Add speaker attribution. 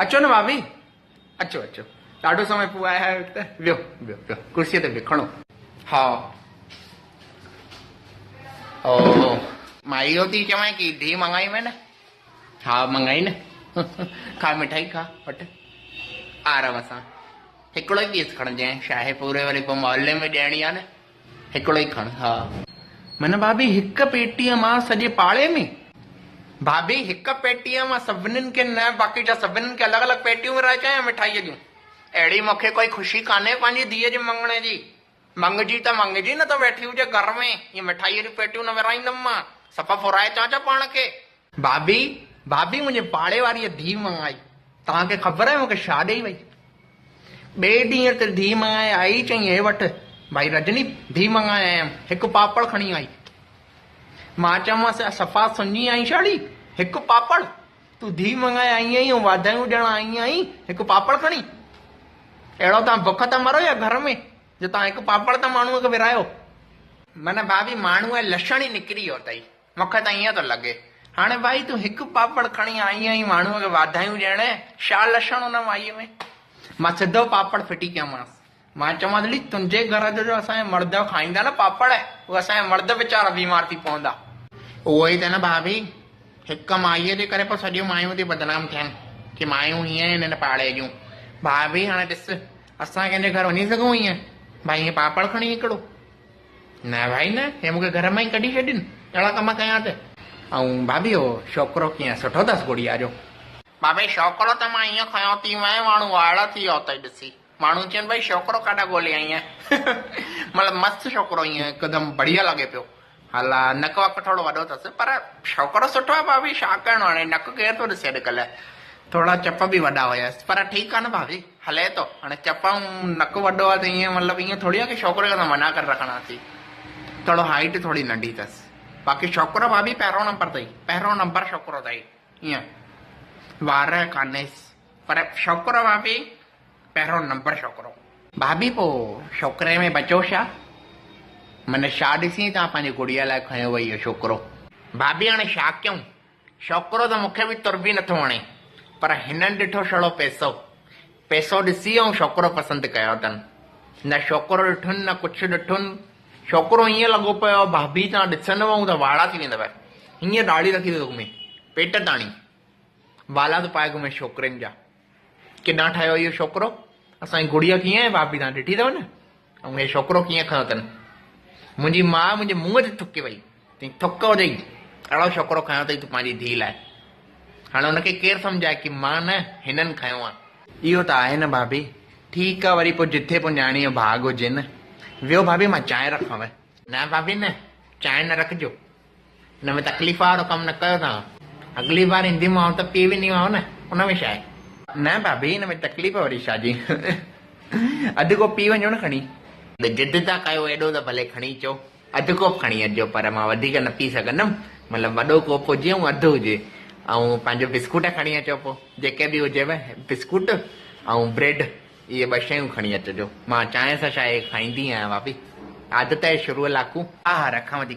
Speaker 1: اچو نه ڀاڀي، اچو اچو، ڏاڍو سمي پوء آيا آهيو ته ويهو ويهو ويهو ڪرسيء تي ويهو کڻو. ها او مان اهو ٿي چوان ڪي ڌيء مڱائي وئي نه؟ ها مڱائي نه، کا مٺائي کا وٺ آرام سان، هڪڙو ئي پيس کڻجانء، شاهي پوري وري پوء محلي ۾ ڏيڻي آ نه. هڪڙو ئي کڻ. ها. من ڀاڀي هڪ پيٽيء مان سڄي پاڙي ۾. ڀاڀي هڪ پيٽيء مان سڀنين کي نه باقي ڇا سڀنين کي الڳ الڳ پيٽيون ورهائي اچان يا مٺائيء جون. اهڙي مون کي ڪوئي خوشي ڪانهي پنهنجي ڌيء جي مڱڻي جي. مڱجي ته مڱجي نه ته ويٺي هجي گهر ۾. ائين مٺائيء جون پيٽيون نه ورهائيندم مان. صفا ڦرائي اچان ڇا پاڻ کي. ڀاڀي، ڀاڀي منهنجي پاڙي واريء ڌيء مڱائي. توهان کي خبر آهي مون کي ڇا ڏيئي وئي؟ ٻئي ڏينهن تي ڌيء مڱائي آئي، چيائين هي وٺ ڀائي رجني، ڌيء مڱائي آيم، هڪ پاپڙ کڻي آئي. مان چيومانس صفا سڃي آئين ڇا ڙي، هڪ پاپڙ؟ تون ڌيء مڱائي آئي آهين ۽ واڌايون ڏيڻ آئي آهين، هڪ پاپڙ کڻي؟ اهڙو توهان بک ٿا مرو يا گهر ۾، جو توهان هڪ پاپڙ ٿا ماڻهوء کي ورهايو؟ معنيٰ ڀاڀي ماڻهوء جو لڇڻ ئي نڪري ويو اٿئي. مون کي ته ائين ٿو لڳي. هاڻي ڀائي تون هڪ پاپڙ کڻي آئي آهين ماڻهوء کي واڌايون ڏيڻ، ڇا لڇڻ ان مائيء ۾؟ مان سڌو پاپڙ ڦٽي ڪيومانس. مان چيومانس ڙي تنهنجي گهر جو جو اسان جا مرد کائيندا نه پاپڙ، اهي اسان جا مرد ويچارا بيمار ٿي پوندا. اهو ئي ته نه ڀاڀي، هڪ مائيء جي ڪري پوء سڄيون مايون ٿيون بدنام ٿين ڪي مايون هيئن آهن هن پاڙي جون. ڀاڀي هاڻي ڏس، اسان ڪنهن جي گهر وڃي سگهون ائين؟ ڀائي ائين پاپڙ کڻي هڪڙو. نه ڀائي نه، هي مون کي گهر مان ئي ڪڍي ڇڏين، اهڙا ڪم ڪيان ته. ۽ ڀاڀي اهو ڇوڪرو ڪيئن سٺو اٿس گڙيا جو. ڀاڀي ڇوڪرو ته مان ائين کنيو ٿي وئين ماڻهو وائڙا ٿي ويا اٿئي ڏسي. ماڻهو چون ڀائي ڇوڪرو ڪاڏا ڳولي آئين آهين. مطلب مست ڇوڪرو ائين هڪدم بڙيا لڳي پيو. هلا نڪ وڪ ٿورو وڏو اٿس پر ڇوڪرو سٺو آهي ڀاڀي ڇا ڪرڻو هاڻي نڪ ڪير ٿو ڏسي اڄڪلهه. ٿورا چپ به وڏا هيس پر ٺيڪ آهي نه ڀاڀي. هلي ٿو. هاڻي چپ ۽ نڪ وڏو آهي ته ائين مطلب ائين ٿوري آهي ڪي ڇوڪري کي اسان منع ڪري رکنداسين. ٿورو هائيٽ ٿوري ننڍي اٿس. باقي ڇوڪرو ڀاڀي پهريون نمبر اٿئي. پهريون نمبر ڇوڪرو اٿئي. ائين وار ڪانهيس پر ڇوڪرو ڀاڀي پهريون نمبر ڇوڪرو. ڀاڀي پوء ڇوڪري ۾ بچو ڇا؟ من ڇا ڏسين توهان پنهنجي گڙيا لاء کنيو وئي اهو ڇوڪرو. ڀاڀي هاڻي ڇا ڪيون؟ ڇوڪرو ته مون کي به تر به نٿو وڻي، پر هنن ڏٺو ڇڙو پئسو. پئسو ڏسي ۽ ڇوڪرو پسند ڪيو اٿن. نه ڇوڪرو ڏٺن نه ڪجهه ڏٺن. ڇوڪرو ائين لڳو پيو آهي ڀاڀي توهان ڏسندؤ ته واڙا ٿي ويندؤ. هيئن ڏاڙهي رکي ٿو گهمي، پيٽ تاڻي. والا ٿو پائي گهمي ڇوڪرين جا. ڪيڏانهن ٺهيو اهو ڇوڪرو؟ اسان جي گڙيا ڪيئن آهي ڀاڀي توهان ڏٺي اٿو نه؟ ۽ هي ڇوڪرو ڪيئن کنيو اٿن؟ منهنجي ماء منهنجي منهن تي ٿڪي وئي. چيائين، ٿڪ هجئي، اهڙو ڇوڪرو کنيو اٿئي تون پنهنجي ڌيء لاء. هاڻي ان کي ڪير سمجهائي ڪي مان نه هنن کنيو آ. اهو ته آهي نه ڀاڀي. ٺيڪ آ وري پوء جٿي پوء نياڻيء جو ڀاڳ هجي نه. ويو ڀاڀي مان چانهه رکانو. نه ڀاڀي نه، چانهه نه رکجو. ان ۾ تڪليف وارو ڪم نه ڪيو توهان. اگلي بار اينديمانو ته پي وينديمانو نه، ان ۾ ڇا آهي. نه ڀاڀي ان ۾ تڪليف وري ڇا جي. اڌ ڪوپ پي وڃو نه کڻي. ضد ٿا ڪيو ايڏو ته ڀلي کڻي اچو. اڌ ڪوپ کڻي اچجو پر مان وڌيڪ نه پي سگهندم. مطلب وڏو ڪوپ هجي ۽ اڌ هجي. ۽ پنهنجو بسڪوٽ کڻي اچو پوء جيڪي به هجيو بسڪوٽ ۽ بريڊ اهي ٻه شيون کڻي اچجو. مان چانهه سان شايد کائيندي آهيان ڀاڀي. عادت آهي شروع لاڪون. ها ها رکانو ٿي.